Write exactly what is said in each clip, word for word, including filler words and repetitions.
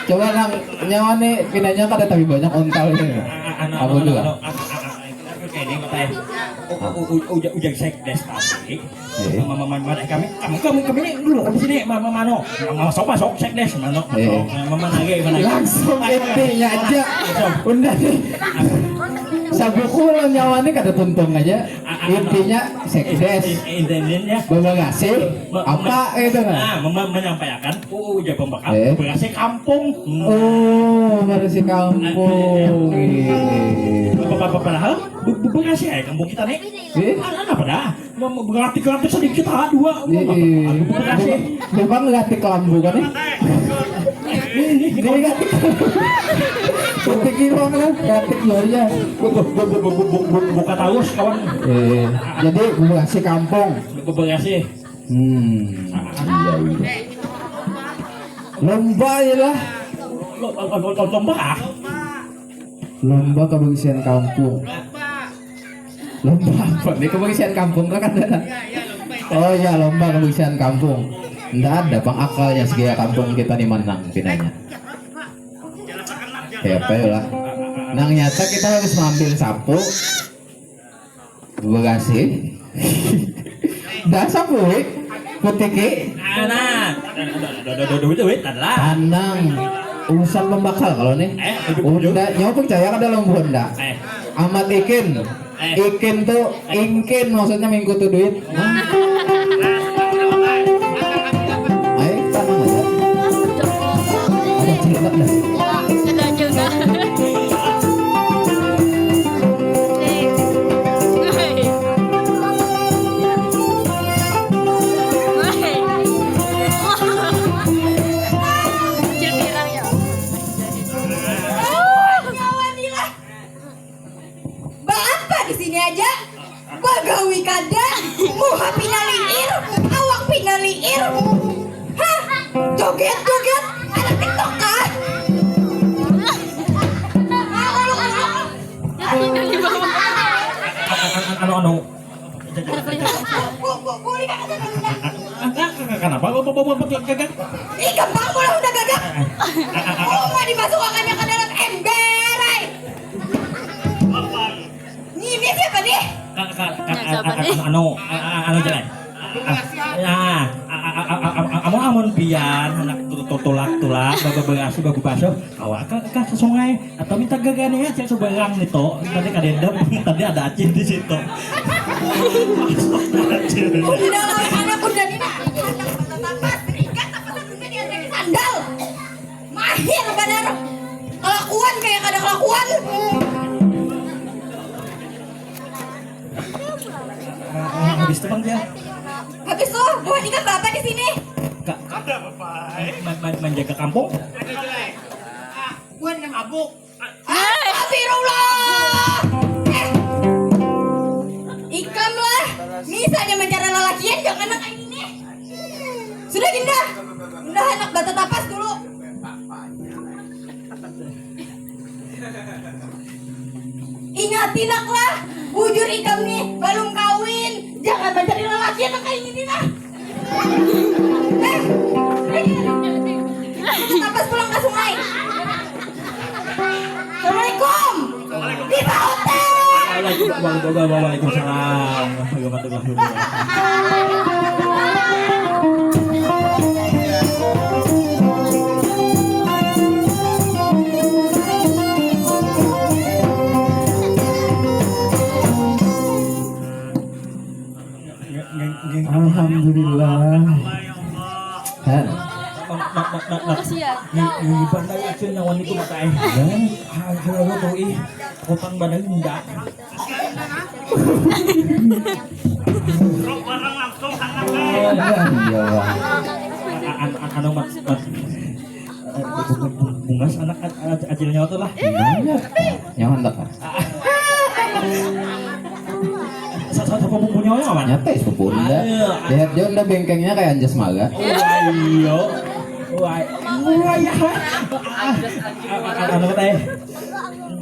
Coba nang nyawa nih, pinanya kada tapi banyak ontal ini. Apa dua? Oke, ini teh. Ujang sekdes tadi. Mama, mama, kami, kami, kami, kami ini dulu, kami sini, mama, mano, mama, sok, sok, sekdes, mano, mama, lagi, mana? Langsung intinya aja. Udah nih. Sabuku lo nyawa nih kada tuntung aja. Intinya sekdes. Intinya. Bawa kasih. Apa itu nah? Menyampaikan. Oh, ujar pembakal, eh, bebersih kampung. Oh, bebersih kampung. Iya. Padahal bebersih ya kampung kita nih. Eh? Apa dah? Berarti-berarti sedikit, ah, dua. Iya. Bebersih. Memang ngelatih kelambu kan nih? Ini, ini ngelatih. Ketik ilang kan, ngelatih luarnya. Buka taus, kawan. Eh, jadi bebersih kampung. Bebersih. Hmm, iya, iya. Lomba ya lah. Lomba ah. Lomba kebersihan kampung. Lomba apa nih kebersihan kampung kan ada? Oh ya, lomba kebersihan kampung. Ndak ada pang akalnya segala kampung kita nih menang pinanya. Kayak apa ya lah. Nang nyata kita harus ngambil sapu. Bekasi. Dasar kuwi. Putiki. Anak. Duit, duit, duit, duit, adalah. Anang. Urusan pembakal kalau nih. Eh, lebih Honda, nyawa percaya kada lawan Honda. Eh. Amat Ikin. Eh. Ikin tuh ingkin, maksudnya mingkutu duit. Ayo, tenang aja. Ada cerita dah. Ada juga. Baapa di sini aja? Bagawi kada, muha pina liir, awak pina liir. Hah? Joget, joget, anak TikTok kah? Anu, anu. Bu, bu, bu, ini kakak saya dulu, nah. Kenapa? Apa, apa, apa, apa, gagak? Ih, gampang mula udah gagak. Uma dimasukkannya ke dalam ember, ai. Ini siapa nih? Ka-, ka-, ka-, Nah, siapa a-, a-, nih? Anu, a-, a-, anu jalan. A-, ya, a-, a-, a-, a-, a-, amun, amun pian handak tu-, tu-, tulak-tulak, bababarasi, babubasuh, kawa ka, ka, ka sungai atau minta gagani aja subarang nih to. Tadi kadendam, tadi ada acil di situ. Udah lah, anak udah nih, nah. Anak mata tapas, terikat, tapasan udah diajak sandal. Mahir banar. Kelakuan kayak kada kelakuan. Ah, habis tu, Bang, dia. Habis tu, buhan ikam baapa di sini? Ka-, kada baapa, eh. Man-, man-, manjaga kampung. Buhan yang mabuk. Astagfirullah. Eh. Ikam lah, misalnya mencari lalakian, jangan nang kayak gini. Sudah, Ginda. Unda handak batatapas dulu. Ingati, nak lah, bujur ikam nih balum kawin, jangan mancari lalakian nang kayak gini nah. Eh, eh, tapas pulang ke sungai. Assalamualaikum. Di hotel. Waalaikumsalam warahmatullahi wabarakatuh. Alhamdulillah. Hah? Makasih ya. Ngiban dari acil nyawa niku mata eh. Hal-hal lo tuh ih. Utang badan indah. Iya, iya, Bang. Anu, anu, anu, mat, mat. Eh, bu-, bu-, bu-, bungas anak a-, a-, acilnya tuh lah. Nyaman tak, Pak? Sa-, sa-, sapa bumbunya orang apa? Nyata ya, sepupu Unda. Aduh. Lihat dia, Unda bengkengnya kayak Anjasmara. Wah, iya. Wah, wah, iya. Anu, teh.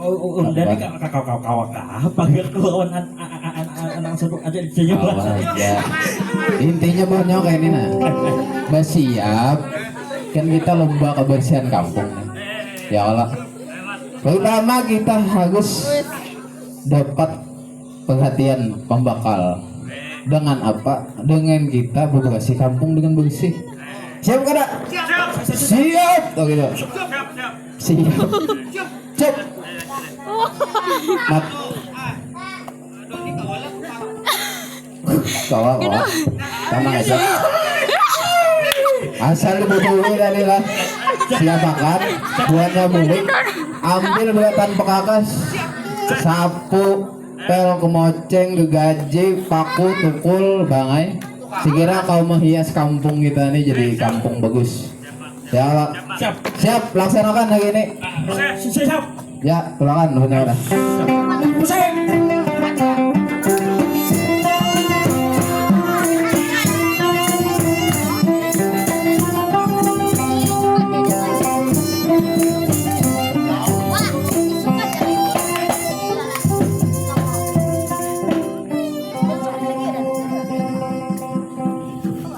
Udah nih, kawa, kawa, kawa, apa gak kelawan an-, a-, a-, a-, a-, anak satu aja, aja. Awas, ya. Intinya, Bang, nyawa kayak ini, nah. Basiap. Kan kita lomba kebersihan kampung. Ya Allah. Pertama kita harus dapat perhatian pembakal. Dengan apa? Dengan kita beberasi kampung dengan bersih. Siap kada? Siap. Siap. Oh gitu. Siap. Siap. Mat. Kawa, kawa. Tenang aja. Asal dibutuhi tadi lah. Siapakan buahnya bulik. Ambil buatan pekakas. Sapu, pel, kemoceng, gegaji, paku, tukul, bangai. Sekira kau menghias kampung kita ini jadi kampung bagus. Ya, Pak. Siap. Siap, laksanakan hari ini. Siap. Ya, silakan, benar.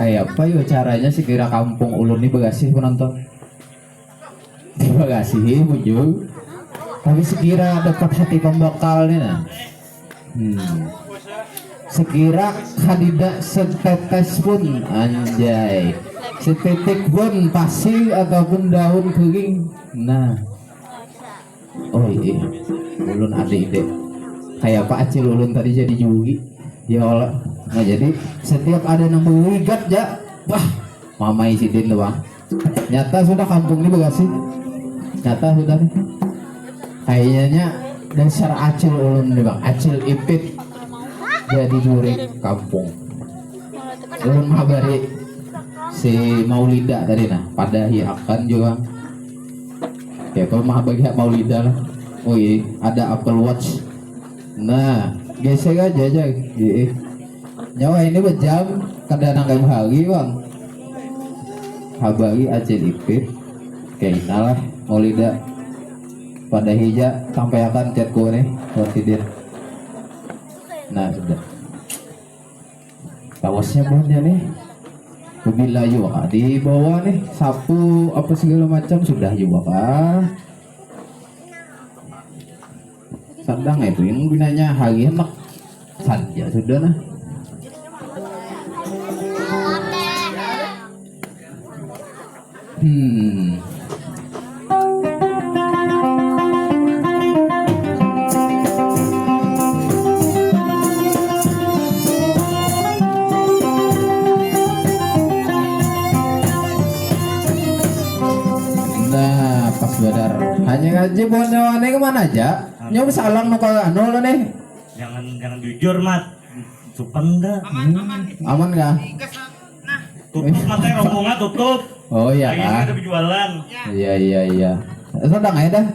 Kayak apa yo caranya sekira kampung ulun ni begasih penonton? Terima kasih, Bujur. Tapi sekira dapat hati pembakal nih nah. Hmm. Sekira kadida setetes pun, anjay. Setitik pun pasir ataupun daun kering. Nah. Oh iya, ulun ada ide. Kayak apa acil ulun tadi jadi juri? Ya Allah. Nah, jadi setiap ada nang meligat ja, wah, mamai sidin tuh bang. Nyata sudah kampung ini bekasi. Nyata sudah nih. Kayaknya dasar acil ulun nih bang, acil ipit jadi juri kampung. Ulun menghabari si Maulida tadi nah, padahi akan juga. Kayak apa mah bagi hak Maulida lah. Oh iya, ada Apple Watch. Nah, gesek aja aja. Iya. Nyawa ini bejam kada nang kayu hari bang. Habari acil ipit. Kayak inilah Maulida. Pada hija sampaiakan chatku nih buat sidin. Nah sudah. Tawasnya buhannya nih. Bila juga di bawah nih sapu apa segala macam sudah juga kah? Sadang itu yang gunanya hari anak saja sudah nah. Hmm. Nah, pas badar. Hanya ngaji buat nyawa nih kemana aja? Nyawa salang nu kalau anu lo nih. Jangan jangan jujur mat. Supan dah. Aman kah? Tutup mata rombongan tutup. Oh iya kah? Ada berjualan. Iya iya iya. Sedang aja dah.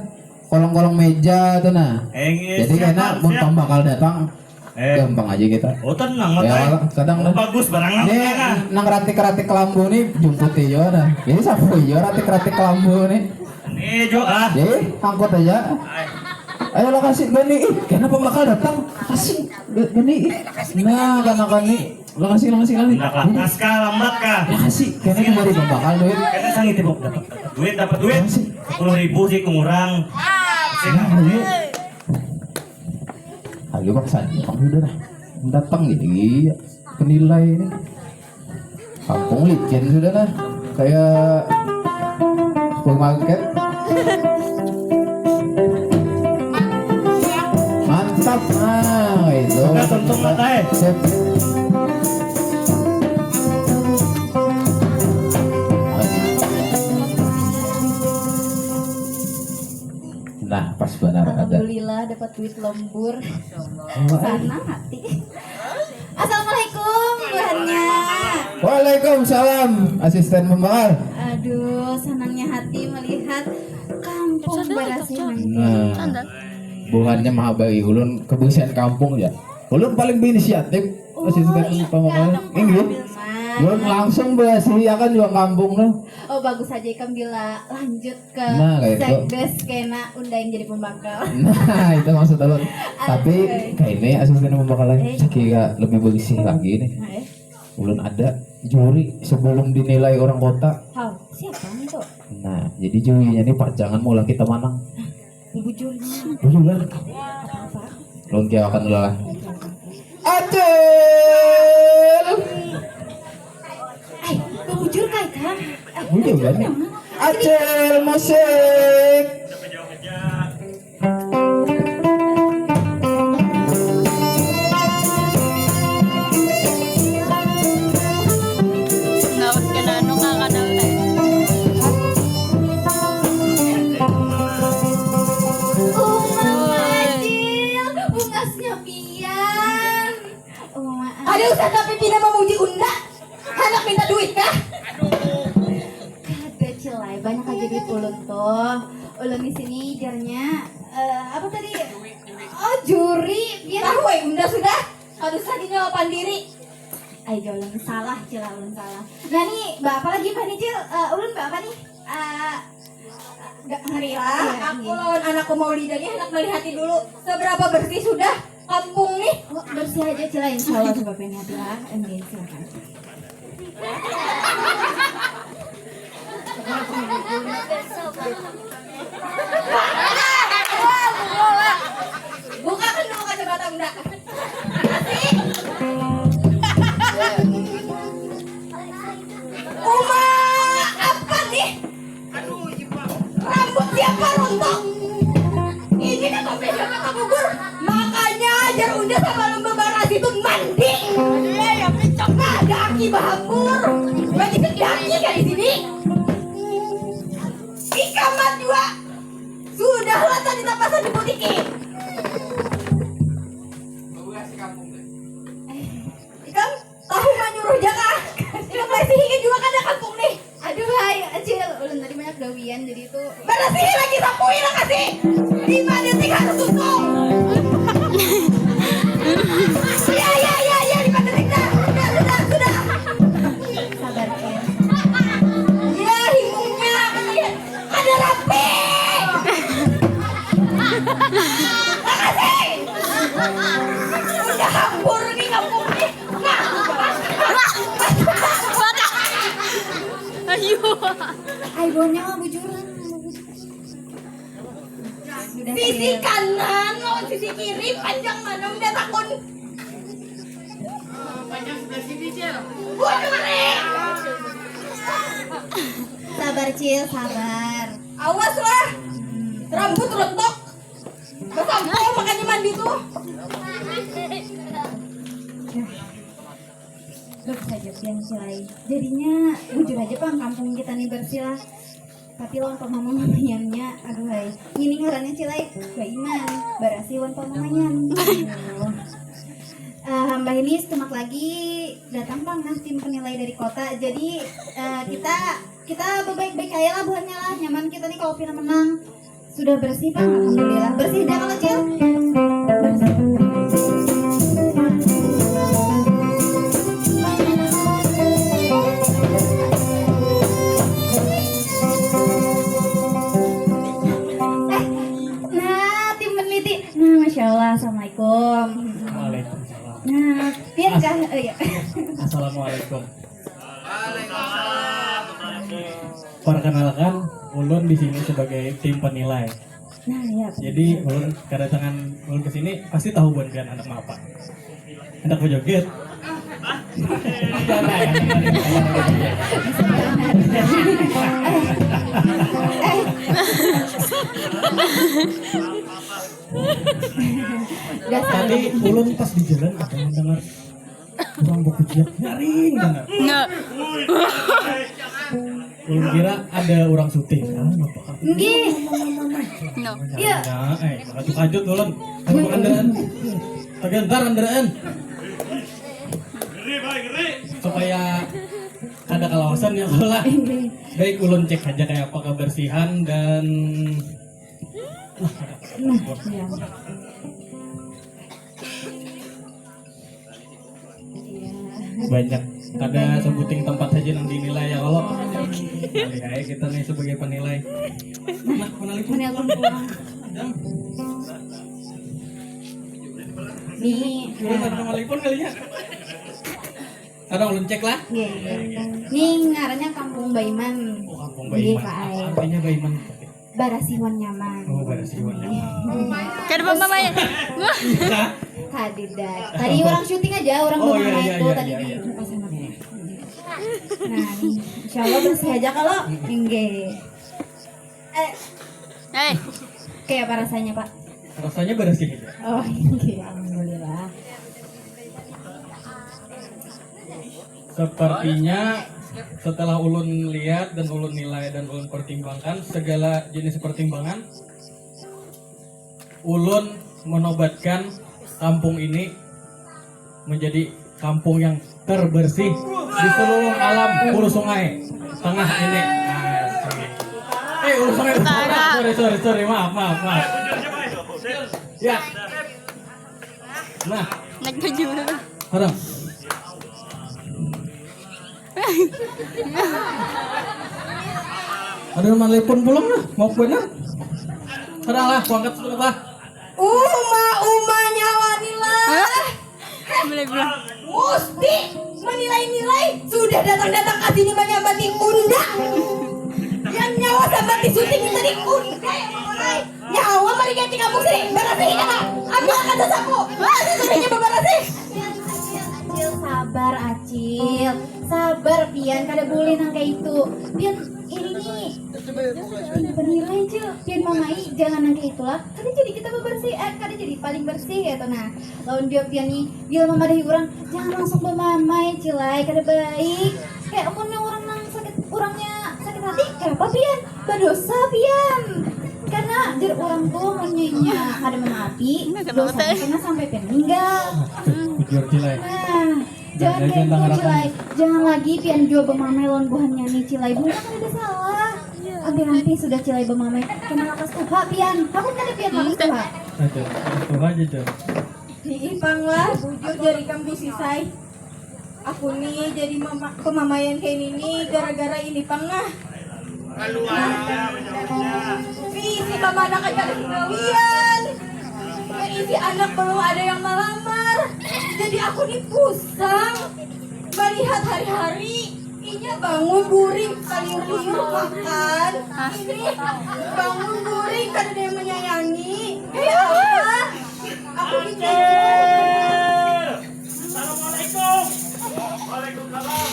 Kolong-kolong meja tuh nah. Jadi kena mun pembakal datang gampang aja kita. Oh tenang mata. Ya, sedang dah. Bagus barang nang. Nih nang ratik-ratik kelambu nih jumputi yo nah. Ini sapu yo ratik-ratik kelambu nih. Nih jo ah. Jadi angkut aja. Ayo lokasi gani ih kena pembakal datang kasih gani ih. Nah kanakan nih. Lokasi, lokasi, lokasi. Nah, pas kah, lambat kah? Lokasi, kena kembali pembakal duit. Kena sangit ibu dapat duit, dapat duit. Sepuluh ribu sih kurang. Nah, ayo. Ayo paksa, kamu udah dah. Datang gitu, iya. Penilai ini. Kampung licin sudah nah. Kayak supermarket. Mantap nah itu. Sudah tuntung mata eh. Sip. Nah pas benar ada. Alhamdulillah dapat duit lembur. Senang hati. Assalamualaikum buhannya. Waalaikumsalam asisten pembakal. Aduh senangnya hati melihat kampung berasih nanti. Nah, buhannya mahabari ulun kebersihan kampung ya. Ulun paling berinisiatif asisten pembakal. Inggih. Ulun langsung berasih akan juga kampung tuh. Oh bagus aja ikam bila lanjut ke nah, kayak itu. Sekdes kena undang jadi pembakal. Nah itu maksud ulun. Tapi kayak ini asisten pembakalan eh. Sekira lebih bersih lagi nih. Nah, eh. Ulun ada juri sebelum dinilai orang kota. How? Siapa nih tuh? Nah, jadi jurinya nih Pak, jangan maulah kita manang. Bujurnya. Bujuran. Apa-apa. Lun kiawakan dulu lah. Acil. Eh, bujur kai kan? Eh, bujur kan? Acil musik. Nggak usah kena anu, kakak, dah, teh. Uma Acil, bungasnya pian. Uma. Ada usah tapi pina memuji unda. Handak minta duit kah? Kada, Cil ai, banyak aja duit ulun tuh. Ulun di sini jarnya, eh, apa tadi? Oh, juri. Biar tahu ai unda sudah. Kada usah dinyawa pandiri. Ai, ulun salah, Cil, ulun salah. Nah, ni, ba apa lagi, Bah, ni, Cil? Eh, ulun ba apa nih? Eh, Gak ngeri lah, iya, aku iya. Lawan anakku Maulida nih hendak melihati dulu seberapa bersih sudah kampung nih. Oh, bersih aja, Cil, insya Allah, coba pengen hati lah. Oke, silakan. Bukakan dulu kacamata unda. Uma, apa nih? Rambut siapa rontok? Ini nih kopi siapa kagugur? Makanya ajar unda sebelum bebarasi itu mandi. Ada aki bahambur. Berarti daki kan di sini. Ikamat juga. Sudahlah tadi tapasan di butiki. Ikam tahu manyuruh jaka. Ikam masih ingin juga kada kampung nih. Aduh, hai, Acil. Ulun tadi banyak gawian, jadi itu. Mana sih lagi sapuin lah kasih. Lima detik harus tutup. Iya, iya, iya, iya, lima detik dah. Sudah, sudah, sudah. Sabar, Cil. Iya, himungnya. Ada rapi. Makasih. Udah hampur nih kampung nih. Ayo. Ayo, baunya mah bujuran. Sisi kanan lawan sisi kiri panjang mana udah takun. Panjang sebelah sini, Cil. Waduh, Rek. Sabar, Cil, sabar. Awas lah. Rambut rontok. Basampo makanya mandi tuh. Duh, saja pian, Cil ai. Jadinya bujur aja pang kampung kita nih bersih lah. Tapi lawan pamamamaiannya, aduh hai. Ini ngarannya, Cil ai, baiman, barasih lawan pamamaian. Aduh. Eh, hamba ini setumat lagi datang pang nah tim penilai dari kota. Jadi, eh, kita, kita baik-baik aja lah buhannya lah. Nyaman kita nih kalau pina menang. Sudah bersih pang, alhamdulillah. Bersih dah kalau, Cil. Bersih. Eh, nah, tim peneliti. Nah, masya Allah, assalamualaikum. Waalaikumsalam. Nah, pian kah? Eh, iya. Assalamualaikum. Perkenalkan, ulun di sini sebagai tim penilai. Nah, ya. Jadi, ulun kedatangan ulun ke sini pasti tahu buhan pian handak mapa. Handak bejoget. Dasar. Tadi ulun pas di jalan ada yang dengar orang berpijak nyaring banget. Nah. Ulun kira ada orang sutih. Ah, apa? Nggih. No. Iya. Nah, eh, kajut-kajut ulun. Ada andaraan. Tapi ntar andaraan. Supaya kada kalawasan ya, kalau lah. Baik, ulun cek aja kayak apa kebersihan dan Nah, iya. Banyak. Ada sebuting tempat saja yang dinilai ya kalau. Kali aja kita nih sebagai penilai. Nah, menelpon. Menelpon pulang. Dang. Nih. Kita ada menelpon kali ya. Kada ulun cek lah. Nggih, nggih. Nih ngarannya Kampung Baiman. Oh, Kampung Nggih, Baiman. Pak Ai. Apa artinya Baiman? Barasih wan nyaman. Oh, barasih wan nyaman. Kada apa-apa ya. Iya. Kadida. Tadi orang syuting aja, orang Oh, iya, bemamai iya, itu iya, tadi iya, di iya. muka sana. Nah, insya Allah bersih aja kalau Nggih. Eh, Eh, kayak apa rasanya, Pak? Rasanya barasih aja. Oh, nggih, alhamdulillah. Sepertinya setelah ulun lihat dan ulun nilai dan ulun pertimbangkan segala jenis pertimbangan, ulun menobatkan kampung ini menjadi kampung yang terbersih di seluruh alam Hulu Sungai Tengah ini. Asik. Eh, Hulu Sungai Utara. Utara. Sorry, sorry, sorry. Maaf, maaf, maaf. Ya. Nah, Naik baju dulu. Orang. Ada yang telepon pulang lah, mau bener. Ada lah, aku angkat dulu lah. Uma, uma nyawa nila. Hah? Mulai pulang. Musti menilai-nilai, sudah datang-datang ke sini menyambati unda. Yang nyawa sambati syuting tadi unda yang memulai. Nyawa mari ganti kampung sini, barasih kita. Ambil akan sasapu. Barasih suruhnya bebarasih. Acil, Acil, sabar, Acil. Sabar, pian. Kada boleh nang kayak itu. Pian, ini nih. Penilai, Cil. Pian mamai, jangan nang kayak itulah. Kada jadi kita bebersih, eh, kada jadi paling bersih ya tuh. Nah, lawan jawab pian nih, bila mamadahi orang, jangan langsung bemamai, Cil ai. Kada baik. Kayak amunnya orang nang sakit, orangnya sakit hati, kenapa pian? Badosa pian. Karena jar orang tuh munyinya kada memaafi, Ini kenapa dosa teh? Kena sampai pian meninggal. Bujur, Cil ai. Nah, jangan Jangan kayak jangan gitu, tangan Cil ai. Jangan lagi pian jua bemamai lawan buhannya nih, Cil ai. Buhannya kada ada salah. Ampih-ampih sudah, Cil ai, bemamai. Kena lakas tuha pian. Aku kada pian lakas Ente. Tuha. Aduh, lakas tuha aja, Cil. Hiih pang lah, bujur jar ikam, Gus Isai. Aku ni jadi mama-, pemamaian kayak ini ni gara-gara ini pang nah. Isi kemana aja ada gawian. Isi anak belum ada yang melamar. Jadi aku ni pusang. Melihat hari-hari, inya bangun guring, kaliur-liur makan. Ini bangun guring, kada ada yang menyayangi. Kayak apa? Aku bikin. Assalamualaikum. Waalaikumsalam.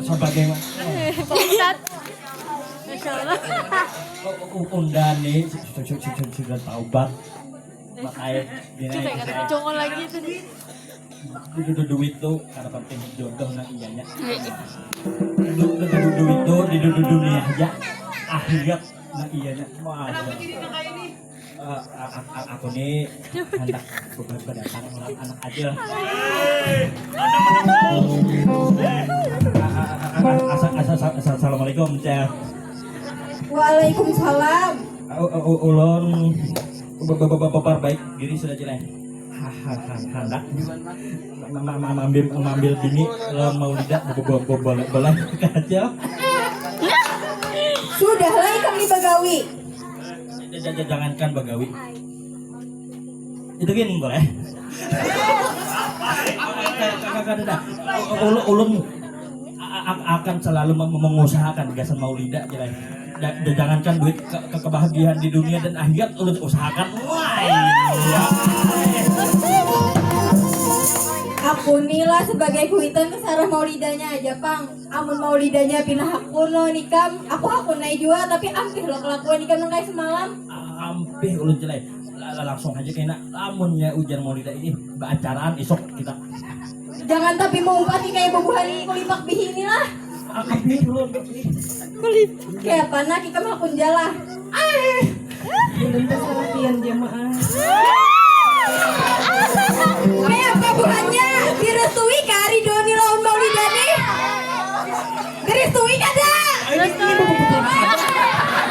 Sebagai Bangsat. Masya Allah. Unda nih sudah taubat. Makanya gini. Congol lagi tadi. Dudu duit tuh kada penting, jodoh nang iyanya. Dudu duit tuh di dunia aja, akhirat nang iyanya. Wah. Kenapa jadi nang kayak ini? Eh, aku nih hendak berdatangan anak aja. Assalamualaikum, Cel. Waalaikumsalam. Ulun baik diri sudah, Cel. Hendak mambil, mambil bini lawan Maulida, boleh kah, Cel? Sudahlah ikam ni bagawi. Jangankan bagawi. Itu gin boleh. Ulun akan selalu mengusahakan gasan Maulida, Cel. Jangankan duit, kebahagiaan di dunia dan akhirat ulun usahakan. Wah. Aku ni lah sebagai kuitan kesarah Maulidanya aja pang. Amun Maulidanya pina hakun lawan ikam, aku hakun ai jua, tapi ampih lo kelakuan ikam nang kaya semalam. Ampih ulun, Cel ai. Langsung haja kena, lamunnya ujar Maulida ini baacaraan isuk kita. Jangan tapi maumpati kaya bubuhan kulipak bihini lah. Ampih ulun. Kulipak. Kaya apa nak ikam hakun ja lah. Ulun tasalakian jamaah. Kaya apa buhannya direstui kah Ridho ni lawan Maulida nih? Direstui kada? Ini, ini buku-buku.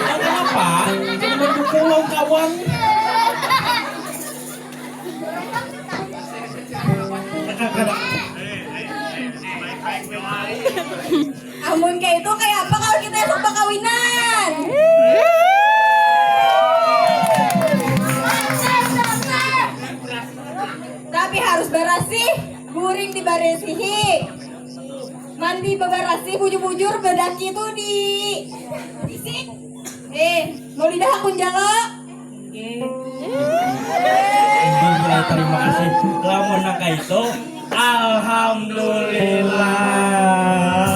Kenapa? Jangan mendukung lawan kawan. Mun kayak itu, kayak apa kalau kita esok bakawinan? Tapi harus barasih, guring dibarasihi. Mandi babarasih, bujur-bujur, badaki tu di, di sink. Eh, mau lidah akun jalo. Alhamdulillah, terima kasih. Lamun nang kaitu, alhamdulillah.